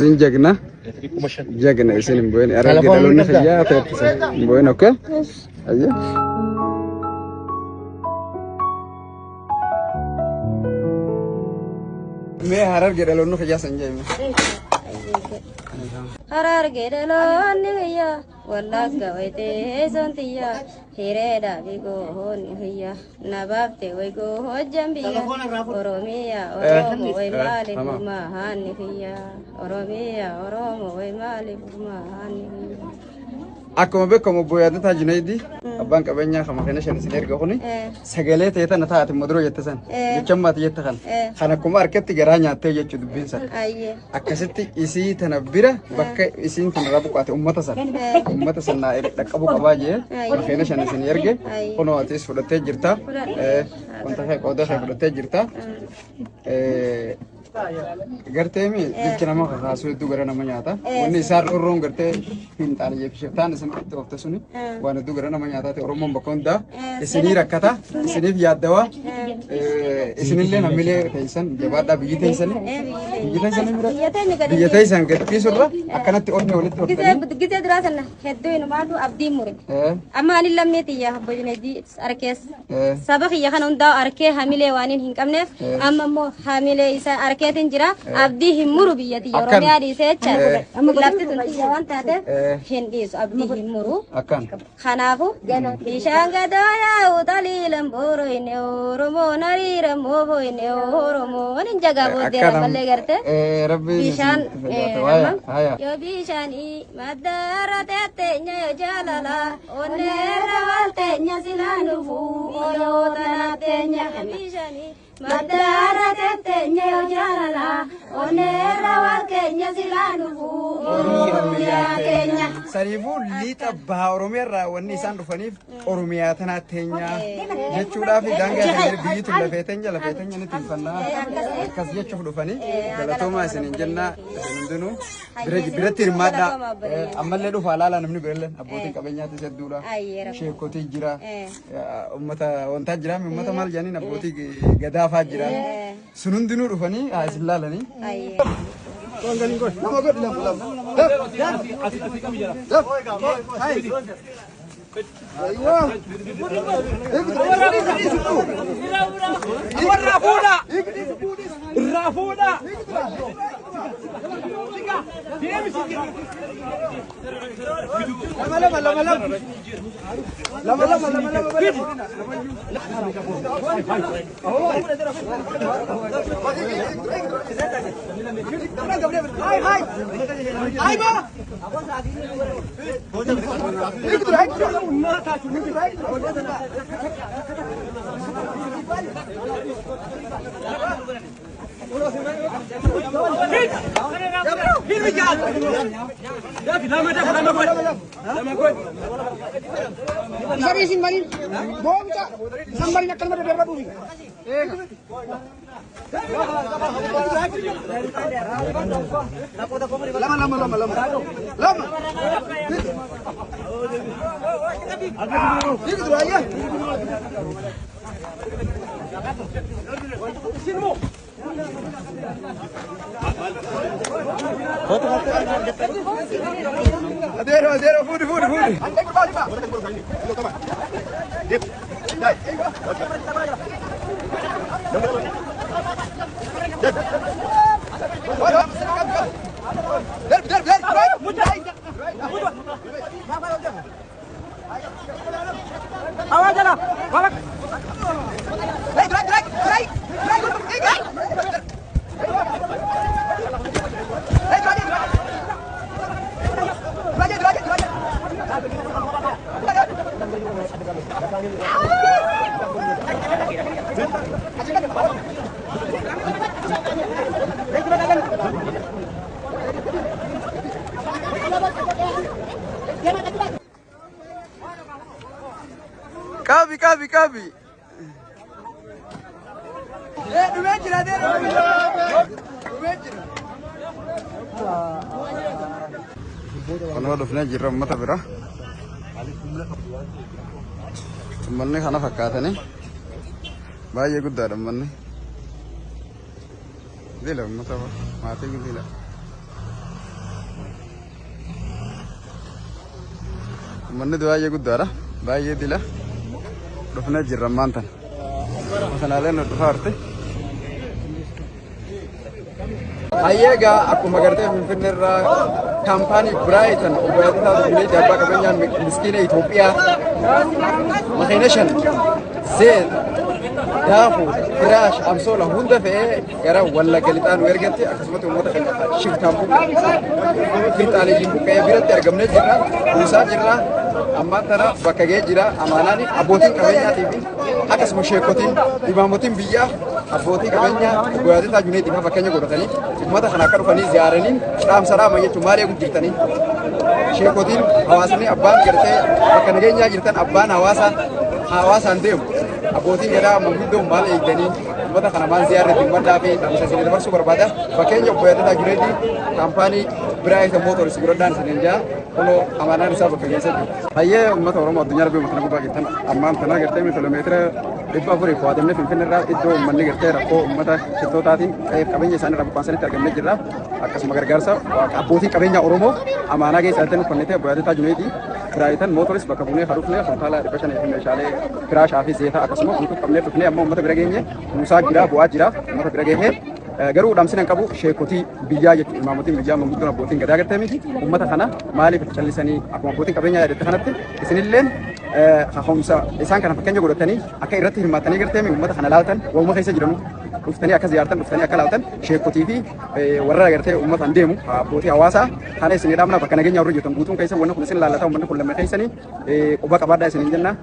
Isin jagna. Jagna isin hin bo'in. Harargee dhaloonni fayyaa ta'etti hin bo'in okay? Ayyee. Mee harargee dhaloonni fayyaa san jedhame. Harargee dhaloonni fayyaa wallagga wayitee sontiyya hireedha bigoonni fayyaa na baafte waygoo hojjan biyya Oromiyaa Oromoo way maaliif mahaanni fayyaa Oromiyaa Oromoo way maaliif mahaanni fayyaa. Akkuma beekamu obbo Yaadataa Junaydii abbaan qabeenyaa kan makiina shan isin erga kuni sagalee ta'e tana taate maduroo jette san jecha ammaati jette kan kan akkuma harkatti garaa nyaattee jechuu dubbiin san akkasitti isii tana bira bakka isiin tana irraa buqqaate ummata san ummata san naa dhaqqabuu qabaa jee makiina shan isin erge kunoo atis fudhattee jirta wanta kee qooda kee fudhattee jirta. Gartee mi jechi nama kakaasuu hedduu gara nama nyaata. Wanni isaan roorroon gartee fiinxaaliyyee fi shiftaan isin itti oofte suni waan hedduu gara nama nyaataa ta'e Oromoon bakka hundaa isinii rakkata isiniif yaaddawaa isinillee namilee teessan jabaadhaa biyyi teessanii biyyi teessanii mira biyya teessan gad dhiisurra akkanatti onnee walitti hortanii. Gizee duraa sana hedduu inumaatu abdii mure. Amma ani lammii tiyya obbo Junaydii arkees saba kiyya kana hundaa arkee hamilee waan hin qabneef amma immoo hamilee isa arkeetiin jira abdii hin muru biyya tiyya Akkan. Oromiyaa dhiisee jecha lafti tun tiyya waan taateef hin dhiisu abdii hin muru. Akkan. Kanaafu bishaan gadaa yaa'u taliilan booroyne Oromoon hariira moofoyne Oromoon hin jagaa booddee ammallee garte. Rabbi Bishaan Haya haya. yoo bishaanii maddaara teetteenya yoo jaalala onneerra walteenya silaa nufu yoo tanaateenya bishaanii maddaara teetteenya yoo jaalala onneerra walkeenya silaa nufu oromiyaa keenya. Saniifuu lixa baha Oromiyaa irraa wanni isaan dhufaniif Oromiyaa tanaa teenya jechuudhaaf daangaa isaanii biyyi tun lafee teenya lafee teenya ni tinfannaa akkas jechuuf dhufanii galatoomaa isiniin jenna isin hundinuu biratti hirmaadhaa ammallee dhufaa laalaa namni birallee abbootiin qabeenyaatis hedduudha sheekotii jira ummata wantaa jira ummata maal jedhaniin abbootii gadaafaa jira sun hundinuu dhufanii haa isin laalanii. Nama godhi lama lama. Irraa fuudha! Irraa fuudha! Lama lama lama lama. Lama lama lama lama. Isin marin boomta isan marin akkanuma daddarbadhuufi. Lama lama lama lama. Lama. Hiiktu ayya. Adeero adeero fuudhi fuudhi fuudhi. Derbi derbi derbi. Qabi qabi qabi. Dhumee jira dhumee jira. Kunoo dhufnee jirra uummata bira. Uummanni kana fakkaatanii baay'ee guddaadha uummanni. Dila uummata maatii dila. Uummanni baay'ee guddaadha. Baay'ee dila. Dhufnee jirra ammaan tana. Masanaaleen nu dhufaa jirti. Hayyee egaa akkuma gartee Finfinnee irraa kaampaanii Biraayitan obbo Yaadataa Dugulee abbaa qabeenyaa miskiina Itoophiyaa makiina 5 zeet daakuu firaash amsoola hunda fe'ee gara Wallagga Lixaa nu ergatti akkasumatti uummata keenya shiftaan buqqa'e finxaaleeyyiin buqqa'ee biratti argamnee jirra buusaa jirra ammaan tana bakka ga'ee jira amaanaan abbootiin qabeenyaatii fi akkasuma sheekotiin imaamotiin biyyaa abbootii qabeenyaa obbo Yaadataa Juneetii fa'aa fakkeenya godhatanii uummata kana akka dhufanii ziyaaraniin dhaamsa dhaama jechuun maal eegu jirtanii sheekotiin hawaasni abbaan gartee bakka nageenyaa jirtan abbaan hawaasaa hawaasaan deemu abbootiin gadaa manguddoon maal eegdanii uummata kana maal ziyaarre dhimmadhaa fi dhaamsa isinii dabarsuu barbaada fakkeenya obbo Yaadataa Juneetii kaampaanii Biraayitan Mootoris godhadhaan isiniin jaa kunoo amaanaan isaa bakka keessa jiru. Hayyee uummata Oromoo addunyaa rabbii uummata gubbaa jirtan ammaan tana gartee kiiloomeetira 460 Finfinnee irraa iddoo uummanni gartee rakkoo uummata shiftootaatiin qe'eef qabeenya isaanii irraa buqqaansanitti argamnee jirra. Akkasuma gargaarsa abbootii qabeenyaa Oromoo amaanaa keessa galtee nuuf kennite obbo Yaadataa Juneetii Biraayitan Mootoris bakka buunee kan dhufne kuntaala 500 fi meeshaalee firaashaa fi zeetaa akkasuma guutuu qabnee dhufnee amma uummata bira geenye buusaa jira bu'aa jira uummata bira gahee garuu dhaamsina hin qabu sheekotii biyyaa jechuudha imaamotiin biyyaa manguddoon abbootiin gadaa gartee miti uummata kana maaliif itti callisanii akkuma abbootiin qabeenyaa yaadatte kanatti isinilleen kaka'umsa isaan kana fakkeenya godhatanii akka irratti hirmaattanii gartee uummata kana laaltan waanuma keessa jiranu dhuftanii akka ziyaartan dhuftanii akka laaltan sheekotii fi warra gartee uummataan deemu abbootii hawaasaa kana isinii dhaamna bakka nageenya warra jirtan guutuun keessa wanni kun isin laallata uummanni kun lammii keessanii quba qabaadhaa isiniin jenna.